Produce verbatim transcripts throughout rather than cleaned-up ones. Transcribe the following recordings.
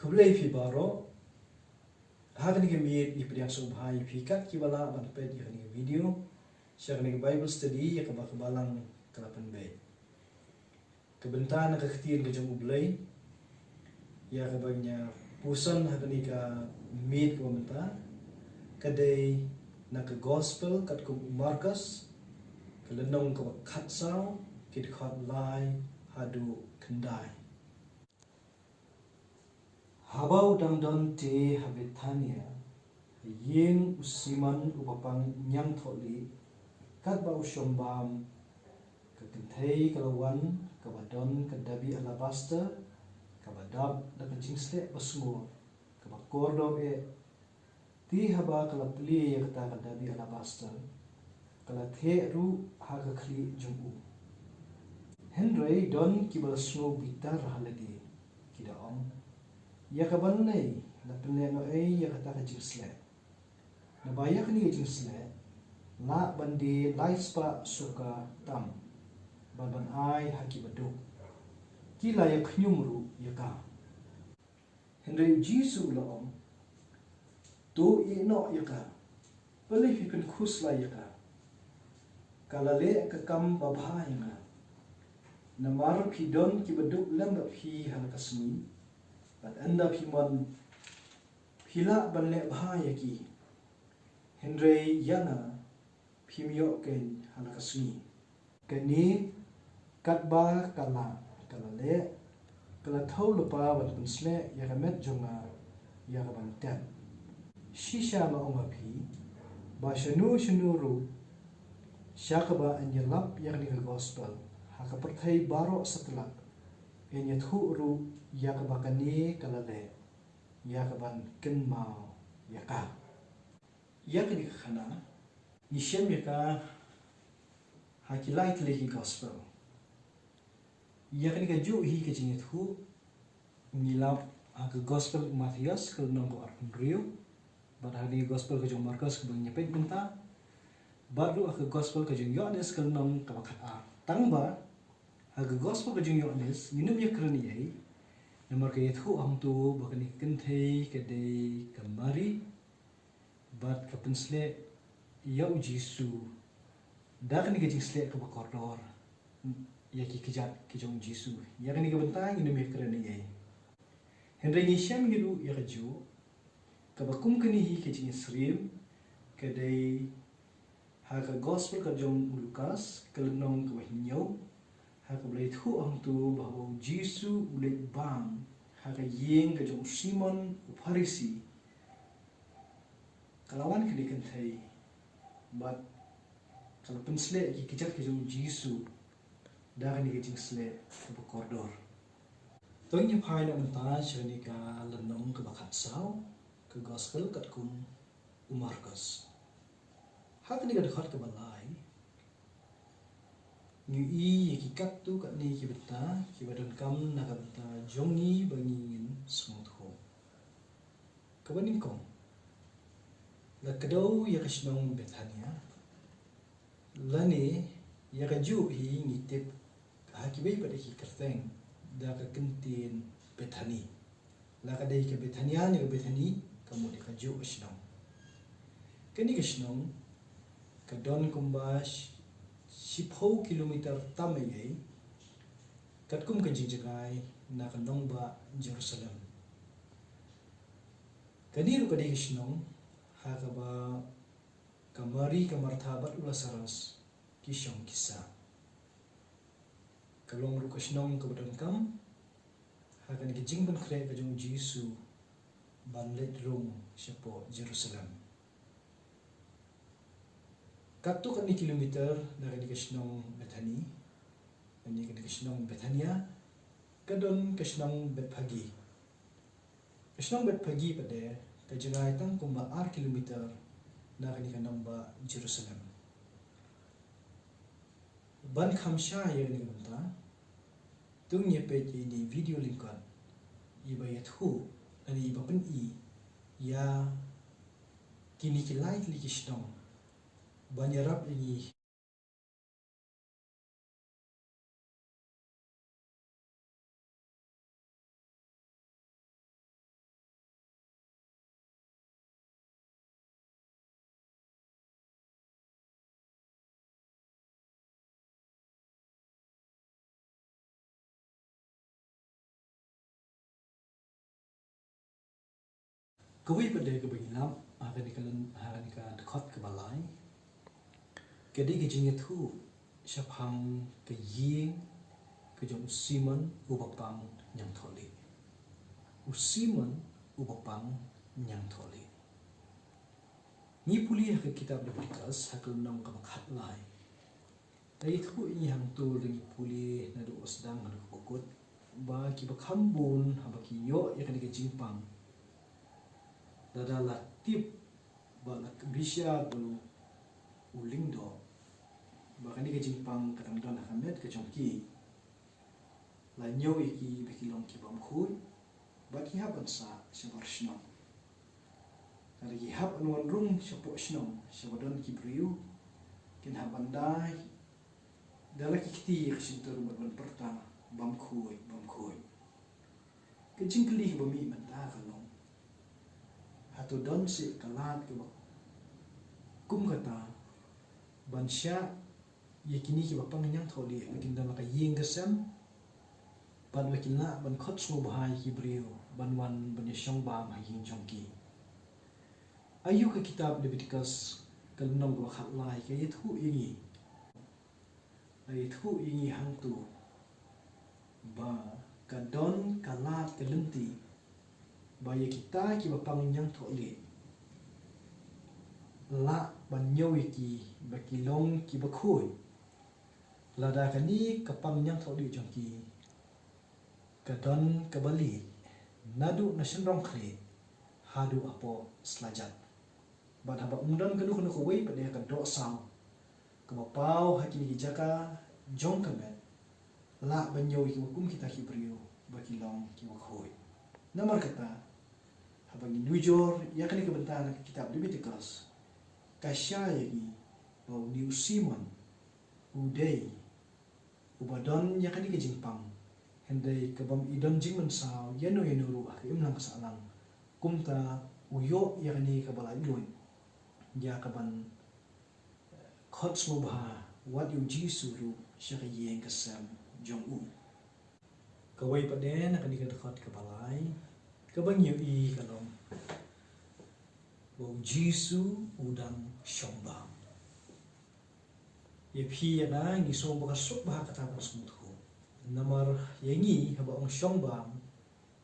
Khublei phi baroh. Ha kane ka miet ngi pdiang sngewbha ïa phi kat kiba lah ban peit ïa kane ka video sha kane ka Bible study ïa kaba ka Balang ka la pynbeit. Ka bynta na ka ktien ka jong U Blei ïa kaba ngi ïa puson ha kane ka miet kaba mynta ka dei na ka Gospel katkum u Markos, ka lynnong kaba khatsaw, ki dkhot lai haduh khyndai. Haba u dang don te ha Bethania, ha ïing u Simon uba pang ñiangthohlieh, katba u shong bam, ka kynthei ka la wan, kaba don ka dabi alabaster kaba dap da ka jingsleh basngur kaba kordor eh. Te haba ka la plie ïa kata ka dabi alabaster, ka la theh ruh ha ka khlieh jong u. Hynrei don kiba la sngew bitar ha lade, ki da ong, ïa ka ban lei la pynlehnohei ïa kata ka jingsleh? Naba ïa kane ka jingsleh lah ban die lai spah suka tam bad ban ai ha kiba duk. Ki la ïa khñium ruh ïa ka. Hynrei U Jisu u la ong, to ïeh noh ïa ka. Balei phi pynkhuslai ïa ka? Ka la leh ka kam babha ïa nga. Namar phi don kiba duk lem bad phi ha la ka sngi, bad ynda phi mon phi lah ban leh bha ïa ki. Hynrei ïa nga phim ïoh keiñ ha la ka sngi. Kane katba ka la, ka la leh, ka la thew lypa ban pynsleh ïa ka met jong nga ïa ka ban tep. Shisha nga ong ha phi ba shano shano ruh sha kaba yn ïalap ïa kane ka gospel ha ka pyrthei baroh satlak, yn ïathuh ruh ïa kaba kane ka la leh ïa ka ban kynmaw ïa ka. Ïa kane ka khana ngi shem ïa ka ha ki lai tylli ki gospel. Ïa kane kajuh hi ka jingïathuh ngi lap ha ka gospel u Mathaios ka lynnong kaba arphew hynriew, bad ha kane ka gospel ka jong u Markos kaba ngi ïa peit mynta, bad ruh ha ka gospel ka jong u Ïoannis ka lynnong kaba khatar. Tangba ha ka gospel ka jong u Ïoannis ngin ym ïakren ei ei, namar ka ïathuh hangto ba kane ka kynthei ka dei ka Mari, bad ka pynsleh ïa U Jisu da kane ka jingsleh kaba kordor ïa ki kjat ki jong U Jisu. Ïa kane ka bynta ngin ym ïakren ei ei. Hynrei ngi shem hi ruh ïa kajuh kaba kum kane hi ka jingïasyriem ka dei ha ka gospel ka jong u Lukas ka lynnong kaba hynñiew, ha kaba la ïathuh hangto ba haba U Jisu u leit bam ha ka ïing ka jong u Simon u Pharisi, ka la wan kane ka kynthei bad ka la pynsleh ïa ki kjat ki jong U Jisu da kane ka jingsleh kaba kordor. To ngin ïa phai noh mynta sha kane ka lynnong kaba khatsaw, ka gospel katkum u Markos. Ha kane ka dkhot kaba lai ngi ïohi ïa ki katto katne ki bynta kiba donkam na ka bynta jong ngi ba ngin sngewthuh. Kaba nyngkong, la kdew ïa ka shnong Bethania, lane ïa kajuh hi ngi tip ha kiwei pat ki kyrteng da ka kyntien Bethani. La ka dei ka Bethania ne ka Bethani, ka mut ïa kajuh ka shnong. Kane ka shnong ka don kumba shi-, shiphew kilometer tam ei ei katkum ka jingjngai na ka nongbah Jerusalem. Kane ruh ka dei ka shnong ha kaba ka Mari, ka Martha bad u Lasaros ki shong ki sah. Ka long ruh ka shnong kaba donkam ha kane ka jingpynkhreh ka jong U Jisu ban leit rung shapoh Jerusalem. Katto katne kilometer na kane ka shnong Bethani, lane kane ka shnong Bethania, ka don ka shnong Bethphagi. Ka shnong Bethphagi pat de ka jngai tang kumba ar kilometer na kane ka nongbah Jerusalem. Ban kham shai ïa kane ka bynta, to ngin ïa peit ïa ine i video lyngkot iba ïathuh lane iba pyni ïa kine ki lai tylli ki shnong ban ïarap ïa ngi. Kawei pat de kaba ngi lap ha kane ka lyn, ha kane ka dkhot kaba lai, ka dei ka jingïathuh shaphang ka ïing ka jong u Simon uba pang ñiangthohlieh. U Simon uba pang ñiangthohlieh. Ngi pule ha ka kitab Leviticus ha ka lynnong kaba khatlai. La ïathuh ïa ngi hangto, lada ngi pule naduh ba sdang haduh kaba kut, ba kiba kham bun haba ki ïoh ïa kane ka jingpang, lada la tip ba la bishar da u lyngdoh ba kane ka jingpang ka dang don ha ka met ka jong ki, la ñiew ïa ki ba ki long ki bym khuid, bad ki hap ban sah shabar shnong. Lada ki hap ban wan rung shapoh shnong shaba don ki briew, kin hap ban dai da la ki kti ïa ka shyntur bad ban pyrta, bym khuid, bym khuid. Ka jingkylli kaba mih mynta ka long, hato don seh ka lad kaba kum kata ban shah ïa kine kiba pang ñiangthohlieh ba kin don la ka ïing ka sem, bad ba kin lah ban khot sngewbha ïa ki briew ban wan ban ïashong bam ha ïing jong ki? Aïu ka kitab Leviticus ka lynnong kaba khatlai ka ïathuh ïa ngi? La ïathuh ïa ngi hangto ba ka don ka lad ka lynti ba ïa kita kiba pang ñiangthohlieh lah ban ñiew ïa ki ba ki long kiba khuid, lada kane ka pang ñiangthohlieh jong ki ka don kaba lieh naduh na shynrong khlieh haduh hapoh slajat. Bad haba ym don kano kano kawei pat de ka dohsaw kaba paw ha kine ki jaka jong ka met, lah ban ñiew ïa kiba kum kita ki briew ba ki long kiba khuid. Namar kata, haba ngi nujor ïa kane ka bynta na ka kitab Leviticus, ka shai ïa ngi ba une u Simon u dei uba don ïa kane ka jingpang, hynrei ka bym i don jingmynsaw ïano ïano ruh ha ka imlang ka sahlang. Kumta u ïoh ïa kane kaba laitluid, ïa kaban khot sngewbha wat ïa u Jisu ruh sha ka ïing ka sem jong u. Kawei pat de na kane ka dkhot kaba lai kaba ngi ïohi ka long ba u Jisu u dang shong bam. Ïa phi ïa nga ngi sngew ba ka suk bha kata ban sngewthuh. Namar ïa ngi haba ong shong bam,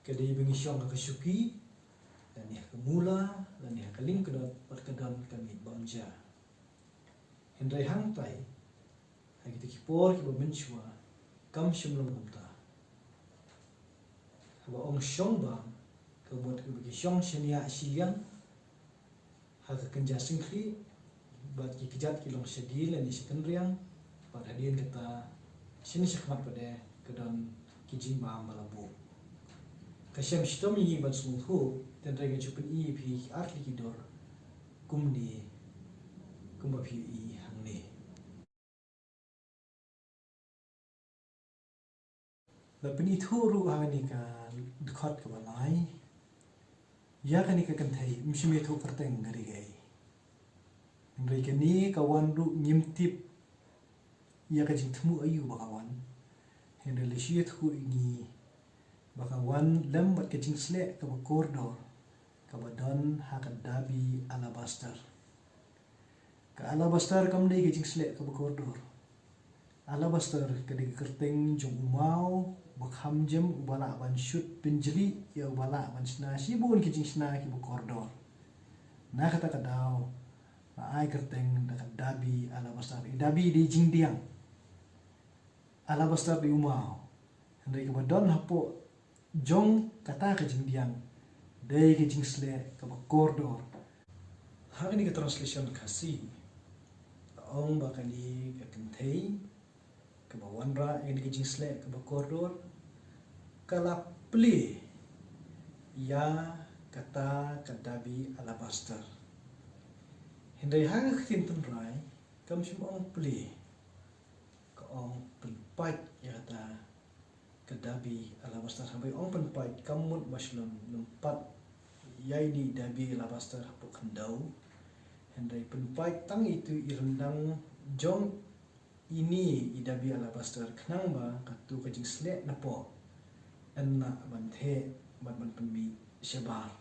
ka dei ba ngi shong ha ka shuki, lane ha ka mula, lane ha ka lyngkdot, bad ka don ka miet bam ja. Hynrei hangtai ha kita ki por kiba mynshuwa kam shym long kumta. Haba ong shong bam, ka mut kaba ki shong shaniah shiliang ha ka kynja syngkhlieh, bad ki kjat ki long shadien lane shakynriang, bad hadien kata shane shakhmat pat de ka don ki jingbam ba la buh. Ka shem shitom ïa ngi ban sngewthuh, hynrei ngan shu pyni ïa phi ki ar tylli ki dur kumne, kumba phi ïohi hangne. La pynithuh ruh ha kane ka dkhot kaba lai, ïa kane ka kynthei ym shym ïathuh kyrteng ka dei kaei. Hynrei kane ka wan ruh ngim tip ïa ka jingthmu aïu ba ka wan. Hynrei la shu ïathuh ïa ngi ba ka wan lem bad ka jingsleh kaba kordor, kaba don ha ka dabi alabaster. Ka alabaster kam dei ka jingsleh kaba kordor. Alabaster ka dei ka kyrteng jong u maw ba kham jem, uba lah ban shut pynjlih ïa uba lah ban shna shibun ki jingshna kiba kordor. Na kata ka daw la ai kyrteng da ka dabi alabaster. I dabi dei jingdiang. Alabaster dei u maw. Hynrei kaba don hapoh jong kata ka jingdiang dei ka jingsleh kaba kordor. Ha kane ka translation Khasi ka ong ba kane ka kynthei kaba wanrah ïa kane ka jingsleh kaba kordor ka la plie ïa kata ka dabi alabaster. Hynrei ha ka ktien tynrai kam shym ong plie, ka ong pynpait ïa kata ka dabi alabaster. Haba ong pynpait kam mut ba shu lum lum pat ïa ine i dabi alabaster hapoh khyndew. Hynrei pynpait tang ïa itu i ryndang jong ine i dabi alabaster khnang ba katu ka jingsleh napoh yn lah ban theh bad ban pynmih shabar.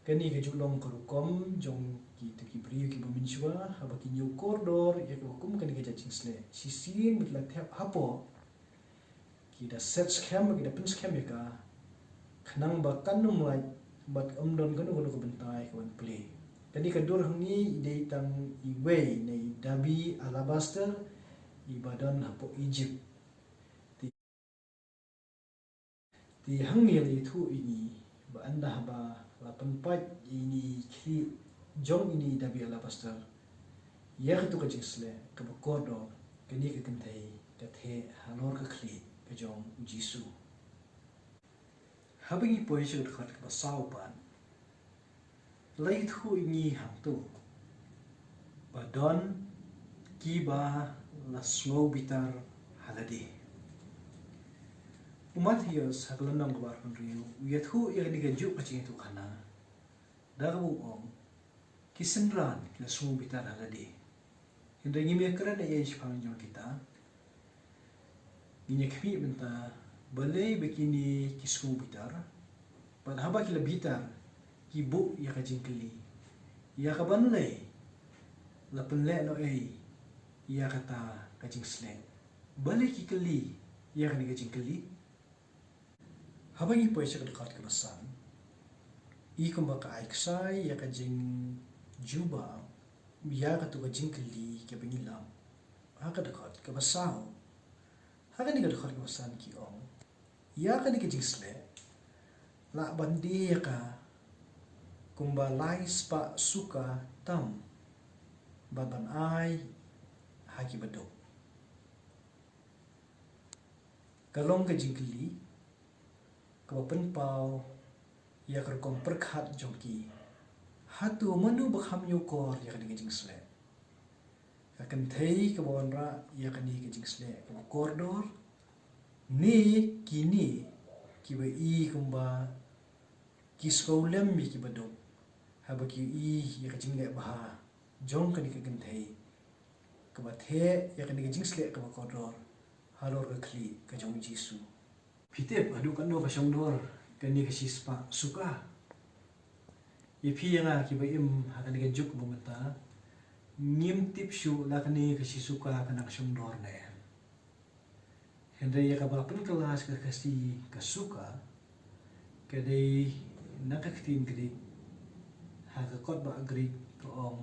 Kane ka ju long ka rukom jong kito ki briew kiba mynshuwa, haba ki ñiew kordor ïa kaba kum kane ka jait jingsleh. Shisien bad la thep hapoh, ki da set skhem, ki da pynskhem ïa ka, khnang ba kan ym lait bad ym don kano kano ka bynta ka ban plie. Kane ka dur hangne i dei tang iwei na i dabi alabaster iba don hapoh Egypt. Te hangne la ïathuh ïa ngi ba ynda haba la pynpait ïa ine i khlieh jong ine i dabi alabaster ïa kato ka jingsleh kaba kordor, kane ka kynthei ka theh halor ka khlieh ka jong u Jisu. Haba ngi poi sha ka dkhot kaba saw pat, la ïathuh ïa ngi hangto ba don kiba la sngew bitar ha lade. U Mathaios ha ka lynnong kaba arphew hynriew u ïathuh ïa kane kajuh ka jingïathuhkhana da kaba u ong, ki synran ki la sngew bitar ha lade. Hynrei ngim ïakren ei ei shaphang jong kita. Ngin ïa khmih mynta balei ba kine ki sngew bitar. Bad haba ki la bitar, ki buh ïa ka jingkylli, ïa ka ban lei la pynleh noh ei ïa kata ka jingsleh. Balei ki kylli ïa kane ka jingkylli? Haba ngi poi sha ka dkhot kaba san, i kumba ka ai ksai ïa ka jingjubab ïa kato ka jingkylli kaba ngi lap ha ka dkhot kaba saw. Ha kane ka dkhot kaba san ki ong, ïa kane ka jingsleh lah ban die ïa ka kumba lai spah suka tam bad ban ai ha kiba duk. Ka long ka jingkylli kaba pynpaw ïa ka rukom pyrkhat jong ki. Hato mano ba kham ñiewkor ïa kane ka jingsleh? Ka kynthei kaba wanrah ïa kane ka jingsleh kaba kordor, ne kine kiba i kumba ki sngewlem ïa kiba duk haba ki i ïa ka jingleh bha jong kane ka kynthei kaba theh ïa kane ka jingsleh kaba kordor halor ka khlieh ka jong u Jisu? Phi tip haduh katno ka shongdor kane ka shispah suka? Ïa phi ïa nga kiba im ha kane ka juk ba mynta, ngim tip shuh la kane ka shi suka ka nang shongdor ne em. Hynrei ïa kaba pynkylla sha ka Khasi ka suka ka dei na ka ktien Greek, ha ka kot ba Greek ka ong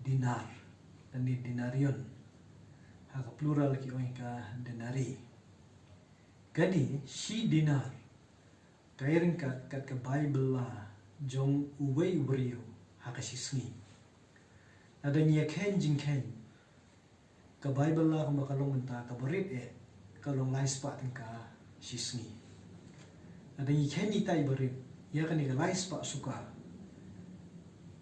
dinar lane denarion, ha ka plural ki ong ka denari. Kane shi dinar ka ïaryngkat kat ka bai bylla jong uwei u briew ha ka shi sngi. Lada ngi ïa kheiñ jingkheiñ, ka bai bylla kumba ka long mynta, kaba rit eh ka long lai spah tyngka shi sngi. Lada ngi kheiñ itai ba rit ïa kane ka lai spah suka,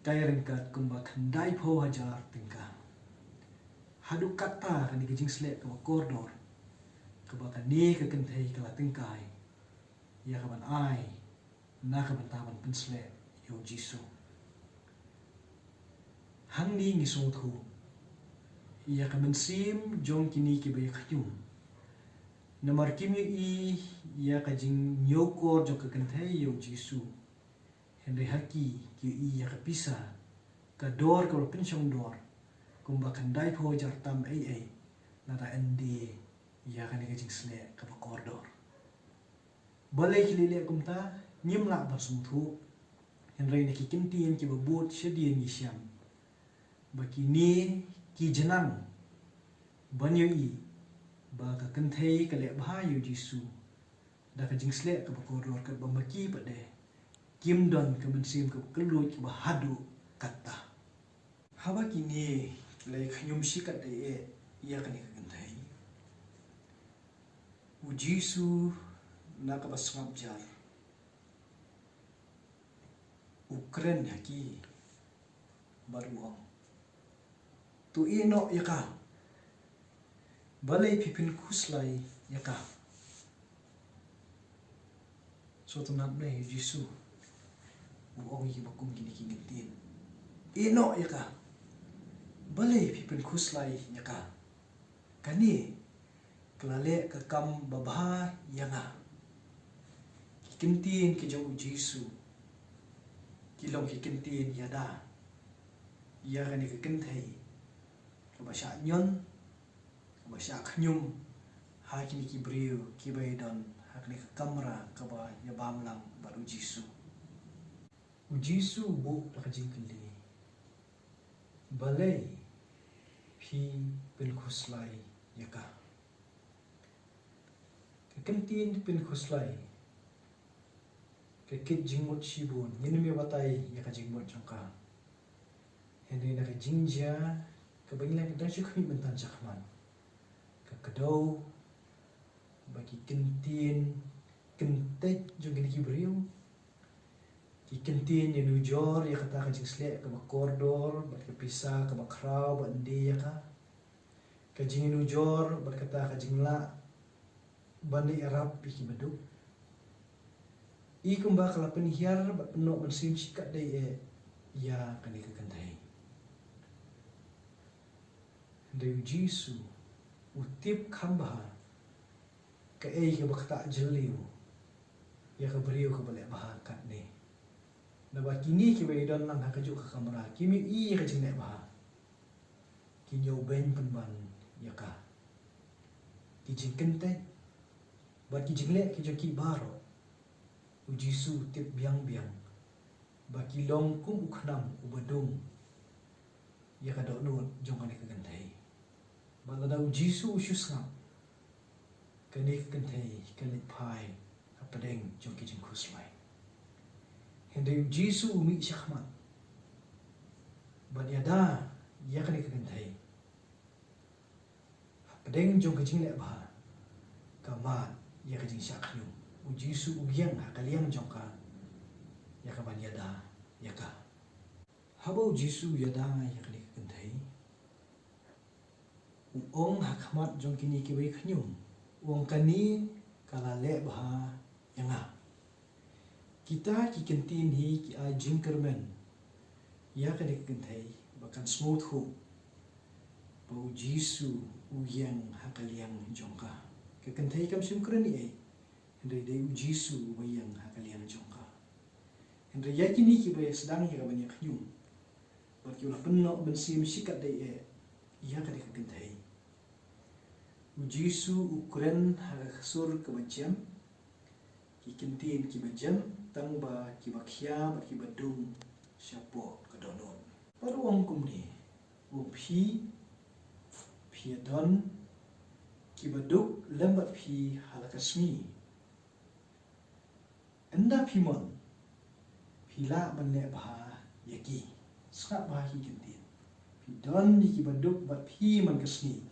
ka ïaryngkat kumba khyndaiphew hajar tyngka. Haduh katta kane ka jingsleh kaba kordor kaba kane ka kynthei ka la tyngkai ïa ka ban ai na ka bynta ban pynsleh ïa u Jisu. Hangne ngi sngewthuh ïa ka mynsiem jong kine kiba ïa khñium. Namar kim ïohi ïa ka jingñiewkor jong ka kynthei ïa u Jisu. Hynrei ha ki, ki ïohi ïa ka pisa, ka dor kaba pynshongdor kumba khyndaiphew hajar tam ei ei lada yn die ïa kane ka jingsleh kaba kordor. Balei ki leh leh kumta? Ngim lah ban sngewthuh. Hynrei na ki kyntien kiba bud shadien ngi shem ba kine ki jnang ban ïohi ba ka kynthei ka leh bha ïa u Jisu da ka jingsleh kaba kordor, katba ma ki pat de kim don ka mynsiem kaba kylluid kaba haduh katta. Haba kine ki la ïa khñium shikaddei eh ïa kane ka kynthei, u Jisu na kaba sngap jar u kren ha ki bad u ong, to ïeh noh ïa ka. Balei phi pynkhuslai ïa ka? Sngewtynnat ne, u Jisu u ong ïa kiba kum kine ki kyntien, ïeh noh ïa ka. Balei phi pynkhuslai ïa ka? Kane ka la leh ka kam babha ïa nga. Ki kyntien ki jong u Jisu ki Ki long ki kyntien ïada ïa kane ka kynthei kaba shah ñion, kaba shah khñium ha kine ki briew kiba ïadon ha kane ka kamra kaba ïabam lang bad u Jisu. U Jisu u buh la ka jingkylli, balei phi pynkhuslai ïa ka? Ka kyntien pynkhuslai ka kit jingmut shibun, ngin ym ïa batai ïa ka jingmut jong ka. Hynrei na ka jingjia kaba ngi la dang shu khmih mynta shakhmat, ka kdew ba ki kyntien kyntait jong kine ki briew, ki kyntien ïanujor ïa kata ka jingsleh kaba kordor bad ka pisa kaba khraw ba ynde ïa ka, ka jingïanujor bad kata ka jinglah ban ïarap ïa kiba duk. I kumba ka la pynhiar bad pynnoh mynsiem shikatdei eh ïa kane ka kynthei. Hynrei u Jisu u tip kham bha kaei kaba ktah jylliew ïa ka briew kaba leh bha katne. Naba kine kiba ïadon lang ha kajuh ka kamra kim ïohi ïa ka jingleh bha. Ki ñiewbeiñ pynban ïa ka. Ki jingkyntait bad ki jingleh ki jong ki baroh, u Jisu u tip biang biang ba ki long kum u khnam uba dung ïa ka dohnud jong kane ka kynthei. Bad lada u Jisu u shu sngap, kane ka kynthei ka leit phai hapdeng jong ki jingkhuslai. Hynrei u Jisu u mih shakhmat ban ïada ïa kane ka kynthei. Hapdeng jong ka jingleh bha, ka mad ïa ka jingshah khñium. U Jisu u ïeng ha ka liang jong ka ïa ka ban ïada ïa ka. Haba u Jisu u ïada ïa kane ka kynthei, u ong ha khmat jong kine kiba ïa khñium, u ong, kane ka la leh bha ïa nga. Kita ki kyntien hi ki ai jingkyrmen ïa kane ka kynthei ba kan sngewthuh ba u Jisu u ïeng ha ka liang jong ka. Ka kynthei kam shym kren ei ei, hynrei dei u Jisu uba ïeng ha ka liang jong ka. Hynrei ïa kine kiba ïa sdang ïa ka ban ïa khñium bad kiba la pynnoh mynsiem shikatdei eh ïa kane ka kynthei, u Jisu u kren ha ka sur kaba jem, ki kyntien kiba jem, tang ba kiba khia bad kiba dung shapoh ka dohnud. Bad u ong kumne, u ong, phi, phi ïa don kiba duk lem bad phi ha la ka sngi. Ynda phi mon, phi lah ban leh bha ïa ki. Sngap bha ki kyntien. Phi don ïa kiba duk bad phi man ka sngi.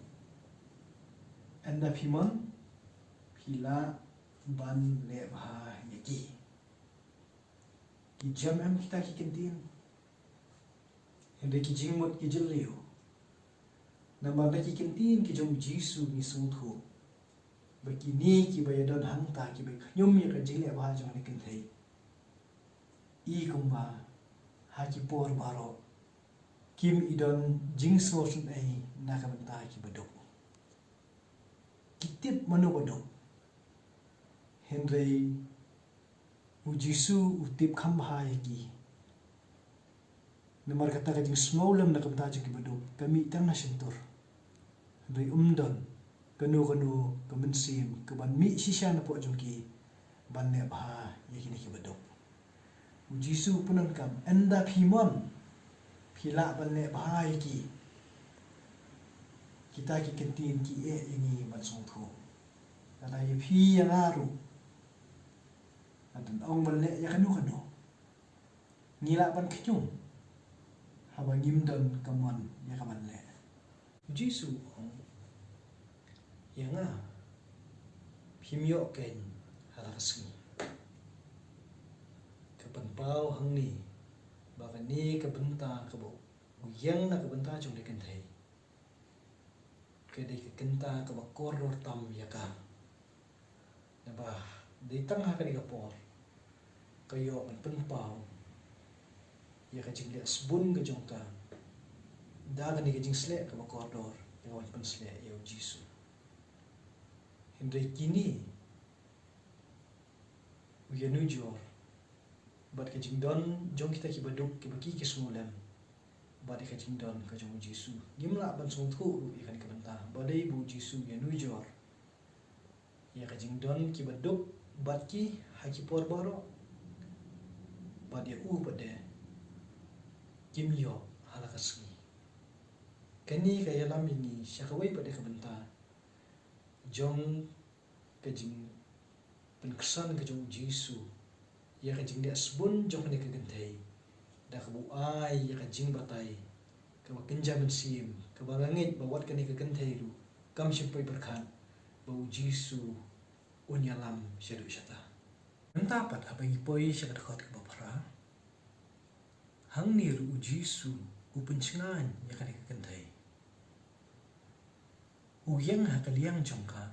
Ynda phi mon, phi lah ban leh bha ïa ki. Ki jem em kita ki kyntien? Hynrei ki jingmut ki jylliew. Namar na ki kyntien ki jong u Jisu ngi sngewthuh ba kine kiba ïa don hangta kiba ïa khñium ïa ka jingleh bha jong kane ka kynthei, i kumba ha ki por baroh kim i don jingsngewsynei na ka bynta kiba duk. Ki tip mano ba duk. Hynrei u Jisu u tip kham bha ïa ki. Namar kata ka jingsngewlem na ka bynta jong kiba duk ka mih tang na shyntur. Hynrei um don kano kano ka mynsiem kaban mih shisha na poh jong ki ban leh bha ïa kine kiba duk. U Jisu u pyndonkam, ynda phi mon, phi lah ban leh bha ïa ki. Kita ki kyntien ki eh ïa ngi ban sngewthuh. Lada ïa phi ïa nga ruh, lada ong ban leh ïa kano kano, ngi lah ban khñium haba ngim don ka mon ïa ka ban leh. U Jisu u ong ïa nga, phim ïoh kein ha la ka sngi. Ka pynpaw hangne ba kane ka bynta kaba u ïeng na ka bynta jong kane ka kynthei, ka dei ka bynta kaba kordor tam ïa ka. Naba dei tang ha kane ka por ka ïoh ban pynpaw ïa ka jingleh sbun ka jong ka da kane ka jingsleh kaba kordor ïa ka ban pynsleh ïa u Jisu. Hynrei kine, u ïanujor bad ka jingdon jong kita kiba duk kiba ki ki sngewlem bad ïa ka jingdon ka jong u Jisu. Ngim lah ban sngewthuh ruh ïa kane ka bynta, balei ba u Jisu u ïanujor ïa ka jingdon kiba duk bad ki ha ki por baroh, bad ïa u pat de kim ïoh ha la ka sngi. Kane ka ïalam ïa ngi sha kawei pat de ka bynta jong ka jingpynksan ka jong u Jisu ïa ka jingleh sbun jong kane ka kynthei, da kaba u ai ïa ka jingbatai kaba kynja mynsiem, kaba nga ngeit ba wat kane ka kynthei ruh kam shym poi pyrkhat ba u Jisu un ïalam shaduh shata. Mynta pat haba ngi poi sha ka dkhot kaba phra, hangne ruh u Jisu u pynshngaiñ ïa kane ka kynthei. U ïeng ha ka liang jong ka,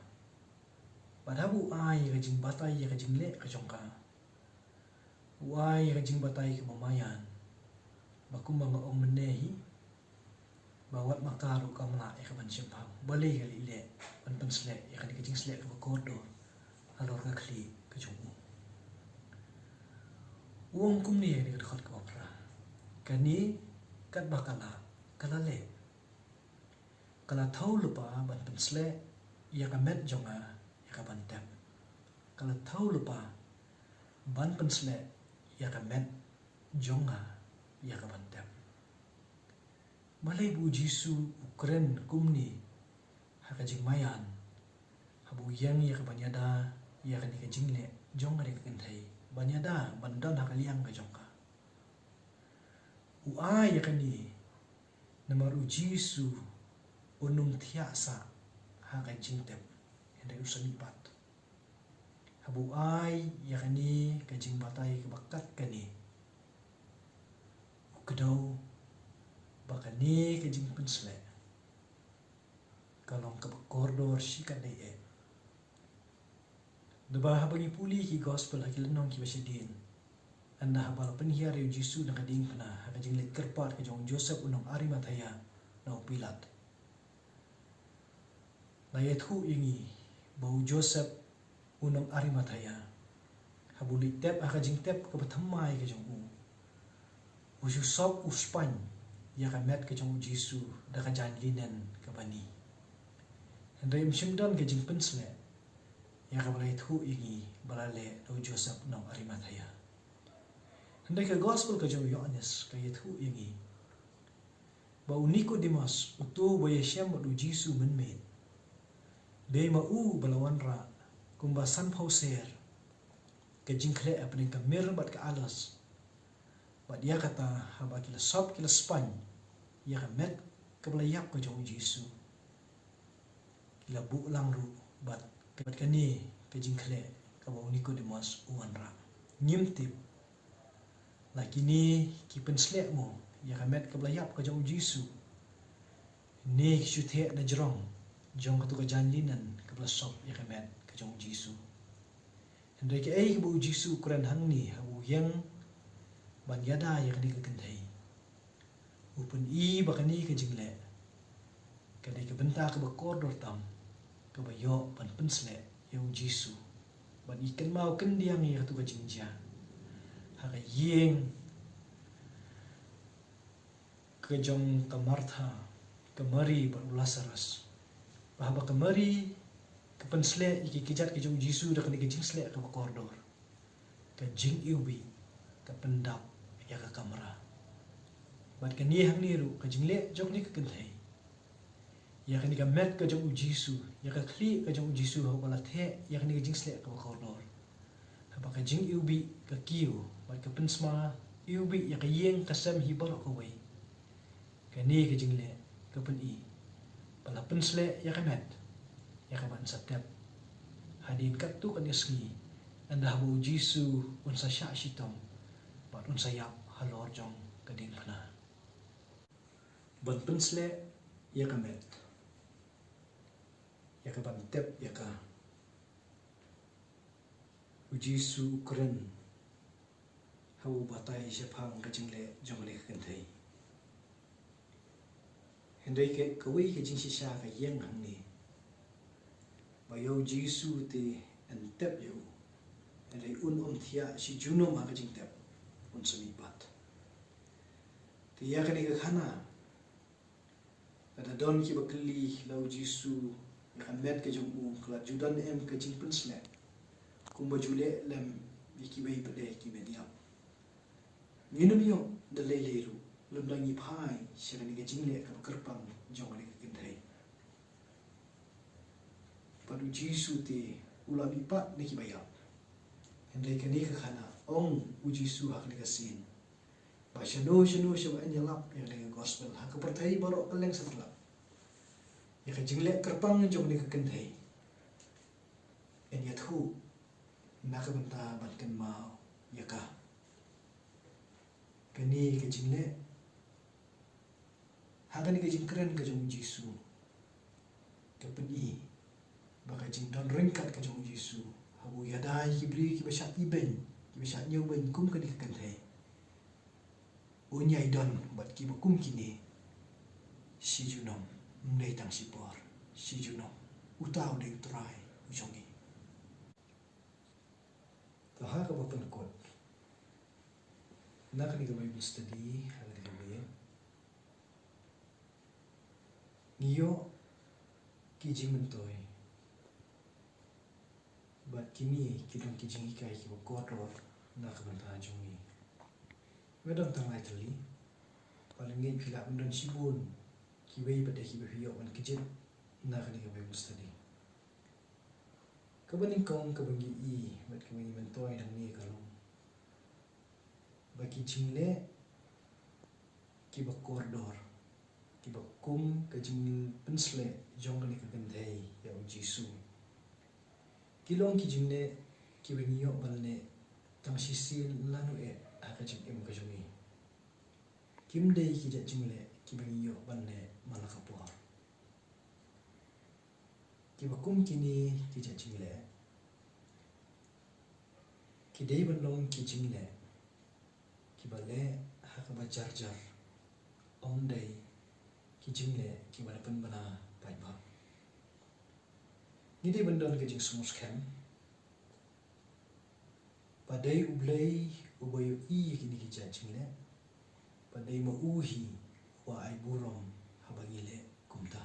bad haba u ai ïa ka jingbatai ïa ka jingleh ka jong ka, u ai ïa ka jingbatai kaba maïan, ba kumba nga ong mynne hi, ba wat ma ka ruh kam lah ïa ka ban shemphang balei ka leh leh ban pynsleh ïa kane ka jingsleh kaba kordor halor ka khlieh ka jong u. U ong kumne ïa kane ka dkhot kaba phra: Kane katba ka lah, ka la leh. Ka la thew lypa ban pynsleh ïa ka met jong nga ïa ka ban tep. Ka la thew lypa ban pynsleh ïa ka met jong nga ïa ka ban tep. Balei ba u Jisu u kren kumne ha ka jingmaïan haba u ïeng ïa ka ban ïada ïa kane ka jingleh jong kane ka kynthei, ban ïada ban don ha ka liang ka jong ka? U ai ïa kane namar u Jisu un ym thiah sah ha ka jingtep, hynrei u sa mihpat. Haba u ai ïa kane ka jingbatai kaba kat kane, u kdew ba kane ka jingpynsleh ka long kaba kordor shikatdei eh. Naba haba ngi pule ki gospel ha ki lynnong kiba shadien, ynda haba la pynhiar ïa u Jisu na ka diengphna ha ka jingleit kyrpad ka jong u Joseph u nong Arimathea na u Pilat, la ïathuh ïa ngi ba u Joseph u nong Arimathea, haba u leit tep ha ka jingtep kaba thymmai ka jong u, u shu sop u spaiñ ïa ka met ka jong u Jisu da ka jaiñ linen kaba ni. Hynrei ym shym don ka jingpynsleh ïa kaba la ïathuh ïa ngi ba la leh da u Joseph nong Arimathea. Hynrei ka gospel ka jong u Ïoannis ka ïathuh ïa ngi ba u Nikodemos, uto uba ïashem bad u Jisu mynmiet, dei ma u ba la wanrah kumba sanphew ser ka jingkhleh hapdeng ka mir bad ka aloes. Bad ïa kata, haba ki la sop, ki la spaiñ ïa ka met kaba la ïap ka jong u Jisu, ki la buh lang ruh bad, bad kane ka jingkhleh kaba u Nikodemos u wanrah. Ngim tip la kine ki pynsleh mo ïa ka met kaba la ïap ka jong u Jisu, ne ki shu theh na jrong jong kato ka jaiñ linen kaba la sop ïa ka met ka jong u Jisu. Hynrei kaei kaba u Jisu u kren hangne haba u ïeng ban ïada ïa kane ka kynthei? U pyni ba kane ka jingleh ka dei ka bynta kaba kordor tam kaba ïoh ban pynsleh ïa u Jisu. Bad ngi kynmaw khyndiat ïa kato ka jingjia ha ka ïing ka jong ka Martha, ka Mari bad u Lasarus. Ba haba ka Mari ka pynsleh ïa ki kjat ka jong u Jisu da kane ka jingsleh kaba kordor, ka jingiwbih ka pyndap ïa ka kamra. Bad kane hangne ruh ka jingleh jong kane ka kynthei ïa kane ka met ka jong u Jisu, ïa ka khlieh ka jong u Jisu haba la theh ïa kane ka jingsleh kaba kordor, haba ka jingiwbih ka kiew bad ka pynsma iwbih ïa ka ïing ka sem hi baroh kawei. Kane ka jingleh ka pyni ba la pynsleh ïa ka met ïa kaba yn sa tep hadien katto katne sngi, ynda haba u Jisu un sa shah shitom bad un sa ïap halor jong ka diengphna. Ban pynsleh ïa ka met ïa kaban tep ïa ka, u Jisu u kren haba u batai shaphang ka jingleh jong kane ka kynthei. Hynrei ka, kawei ka jingshisha ka ïeng hangne, ba ïa u Jisu te yn tep ïa u, hynrei un ym thiah shi junom ha ka jingtep. un sa mihpat. Te ïa kane ka khana, lada don kiba kylli la u Jisu ïa ka met ka jong u, ka la ju don em ka jingpynsleh kumba ju leh lem ïa kiwei pat de ki met ïap. Ngin ym ïoh da lei lei ruh lymda ngi phai sha kane ka jingleh kaba kyrpang jong kane ka kynthei. Bad u Jisu te u la mihpat na kiba ïap. Hynrei kane ka khana, ong u Jisu ha kane ka sien, ba shano shano shaba yn ïalap ïa kane ka gospel ha ka pyrthei baroh kylleng satlak, ïa ka jingleh kyrpang jong kane ka kynthei, yn ïathuh na ka bynta ban kynmaw ïa ka. Kane ka jingleh, ha kane ka jingkren ka jong u Jisu, ka pyni ba ka jingdon ryngkat ka jong u Jisu haba u ïada ïa ki briew kiba shah ibeiñ, kiba shah ñiewbeiñ kum kane ka kynthei, un ïai don bad kiba kum kine shi junom, ym dei tang shipor, shi junom. Uta u dei u Trai u jong ngi. Te ha kaba pynkut, na kane ka Bible study ha kane ka miet, ngi ïoh ki jingmyntoi, bad kine ki long ki jinghikai kiba kordor na ka bynta jong ngi. Nga don tang lai tylli, bad nga ngeit phi lah ban don shibun kiwei pat de kiba phi ïoh ban kjit na kane ka Bible study. Kaba nyngkong kaba ngi ïohi bad kaba ngi myntoi nangne ka long ba ki jingleh kiba kordor, kiba kum ka jingpynsleh jong kane ka kynthei ïa u Jisu, ki long ki jingleh kiba ngi ïoh ban leh tang shisien lano eh ha ka jingim ka jong ngi. Kim dei ki jait jingleh kiba ngi ïoh ban leh man la ka por. Kiba kum kine ki jait jingleh ki dei ban long ki jingleh kiba leh ha kaba jar jar, ym dei ki jingleh kiba la pynbna paidbah. Ngi dei ban don ka jingsngewskhem ba dei U Blei uba ïohi ïa kine ki jait jingleh, ba dei ma u hi uba ai burom haba ngi leh kumta.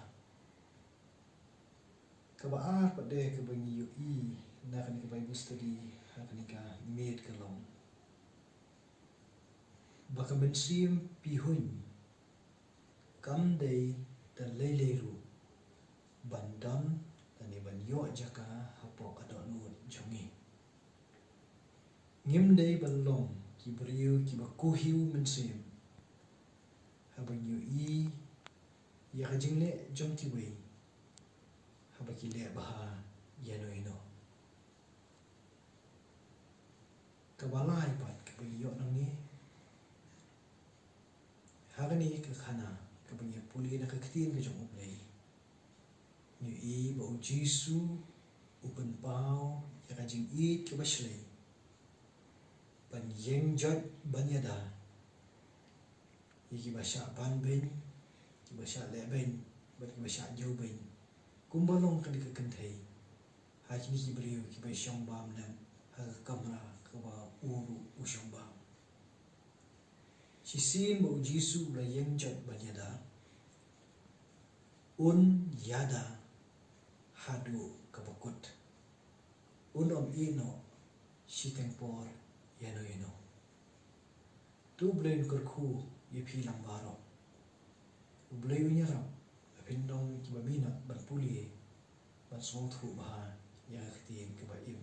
Kaba ar pat de kaba ngi ïohi na kane ka Bible study ha kane ka miet ka long ba ka mynsiem pihuiñ kam dei da lei lei ruh ban don lane ban ïoh jaka hapoh ka dohnud jong ngi. Ngim dei ban long ki briew kiba kuhiew mynsiem haba ngi ïohi ïa ka jingleh jong kiwei haba ki leh bha ïano ïano. Kaba lai pat kaba ngi ïoh nangne, ha kane ka khana kaba ngi pule na ka ktien ka jong U Blei, ngi ïohi ba U Jisu u pynpaw ïa ka jingïeit kaba shlei ban ïeng joit ban ïada ïa kiba shah banbeiñ, kiba shah lehbeiñ bad kiba shah ñiewbeiñ, kumba long kane ka kynthei ha kine ki briew kiba shong bam lem ha ka kamra kaba u ruh u shong bam. Shisien ba U Jisu u la ïeng joit ban ïada, un ïada haduh kaba kut. Un ym ïehnoh shiteng por ïano ïano. To U Blei un kyrkhu ïa phi lang baroh. U Blei un ïarap ba phin long kiba minot ban pule, ban sngewthuh bha ïa ka ktien kaba im